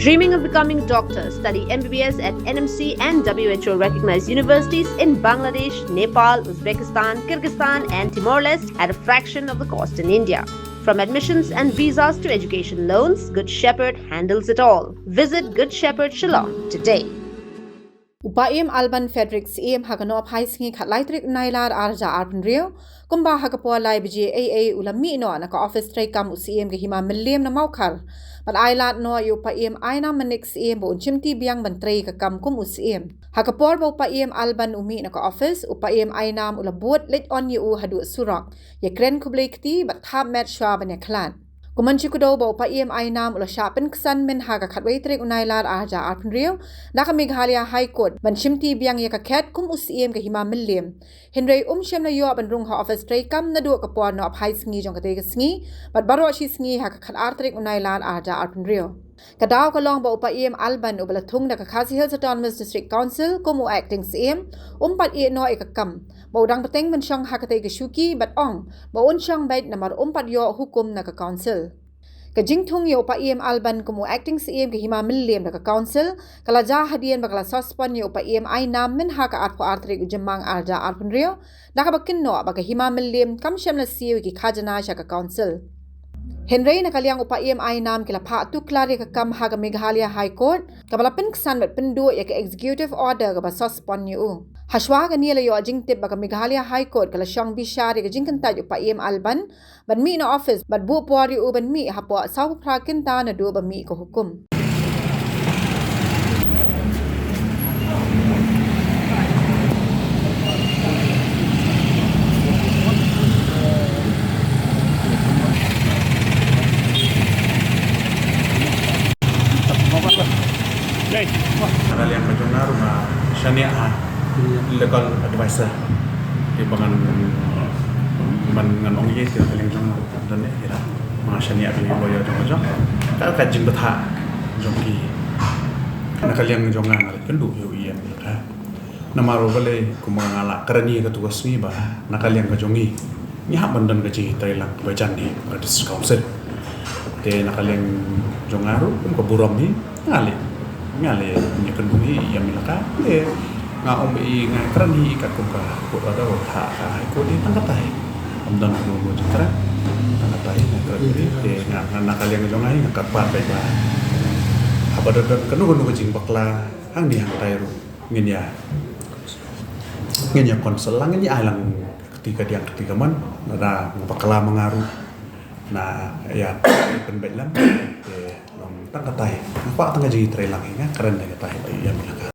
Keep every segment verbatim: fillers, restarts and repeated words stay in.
Dreaming of becoming a doctor? Study M B B S at N M C and W H O recognized universities in Bangladesh, Nepal, Uzbekistan, Kyrgyzstan, and Timor Leste at a fraction of the cost in India. From admissions and visas to education loans, Good Shepherd handles it all. Visit Good Shepherd Shillong today. U Paiem Alban Frederick Syiem ha ka nohphai sngi khatlai tarik u Nailar arhajar arphew hynriew, kumba ha ka por lai baje eiei u la mih noh na ka office treikam u Syiem ka Hima Mylliem na Mawkhar. Bad ai lad noh ïa u Paiem Ainam Manik Syiem ba un shimti biang ban trei ka kam kum u Syiem. Ha ka por ba u Paiem Alban u mih na ka office, u Paiem Ainam u la bud leit on ïa u haduh surok, ïakren khublei kti bad thap met shuwa ban ïakhlad. Kumne shi kdew ba u Paiem Ainam u la shah pynksan mynha ka khatwei tarik u Nailar arhajar arphew hynriew da ka Meghalaya High Court ban shimti biang ïa ka khet kum u Syiem ka Hima Mylliem. Hynrei um shym la ïoh ban rung ha office treikam naduh ka por nohphai sngi jong katei ka sngi bad baroh shi sngi ha ka khatar tarik u Nailar arhajar arphew hynriew. Ka daw ka long ba u Paiem Alban uba la thung da ka Khasi Hills Autonomous District Council kum u acting Syiem, um pat ïeh noh ïa ka kam, ba u dang bteng ban shong ha katei ka shuki bad ong ba un shong beit namar um pat ïoh hukum na ka council. Ka jingthung ïa u Paiem Alban kum u acting Syiem ka Hima Mylliem da ka council ka la jia hadien ba ka la suspend ïa u Paiem Ainam mynha ka arphew ar tarik u Jymmang arhajar arphew hynriew, da kaba kynnoh ba ka Hima Mylliem kam shym la siew ïa ki khajana sha ka council. Hynrei na ka liang u Paiem Ainam ki la phah tuklar ïa ka kam ha ka Meghalaya High Court, kaba la pynksan bad pynduh ïa ka executive order kaba suspend ïa u. Hashwa kane la ïoh jingtip ba ka Meghalaya High Court ka la shong bishar ïa ka jingkyntait u Paiem Alban ban mih na office bad buh por ïa u ban mih hapoh sawphew phra kynta naduh ba mih ka hukum. Na ka liang ka jong nga ruh nga shaniah ha legal advisor. Te ba ngan, ban ngan ong ïa ka na ka liang jong nga ruh. Don eh ira. Nga shaniah ka lawyer jong nga jong. Ka ka jingbthah jong ki. Na ka liang jong nga nga leh kynduh ïa u ïa ka. Namar ba balei kumba nga la kren ïa katu ka sngi ba na ka liang ka jong ngi ngi hap ban don ka jingïatreilang kaba jan hi ka District Council. Te na ka liang jong nga ruh kum ka burom hi nga leh, nga leh ïa kynduh hi ïa mi laka. Te nga ong ba i nga kren hi katkum ka court order ba ha ka High Court hi tang katai. Ym don kano kano jingkren, tang katai nga kren hi. Te nga, nga na ka liang jong nga hi nga kyrpad beit ba haba don kano kano ka jingbakla hangne hangtai ruh ngin ïa, ngin ïa counsel lang, ngin ïa ai lang kti kadiang kti kamon. Lada nga bakla ma nga ruh nga ïa pynbeit lang. Te long tang katai nga kwah tang ka jingïatreilang hi, nga kren da katai te ïa mi laka.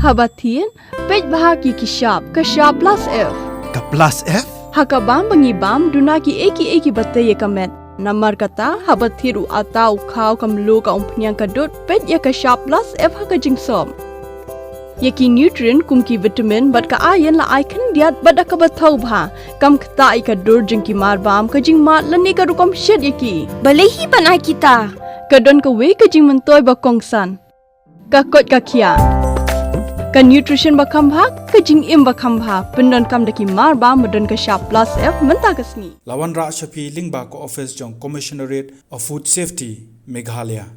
Haba thied, peit bha ki ki shap, ka shap plus F. Ka plus F? Ha ka bam ba ngi bam, duna kiei kiei kiba tei ïa ka met. Namar kata, haba thied u atta, u khaw, ka mluh, ka umphniang, ka dud, peit ïa ka shap plus F ha ka jingsop. Ïa ki nutrient kum ki vitamin bad ka iron la ai khyndiat bad da kaba thaw bha. Kam ktah ïa ka dur jong ki marbam, ka jingmad lane ka rukom shet ïa ki. Balei hi ban ai kita? Ka don kawei ka jingmyntoi ba kongsan. Ka koit ka khiah. Ka nutrition ba kham bha, ka jingim ba kham bha, pyndonkam da ki marbam ba don ka shap plus F mynta ka sngi. La wanrah sha phi lyngba ka office jong Commissionerate of Food Safety, Meghalaya.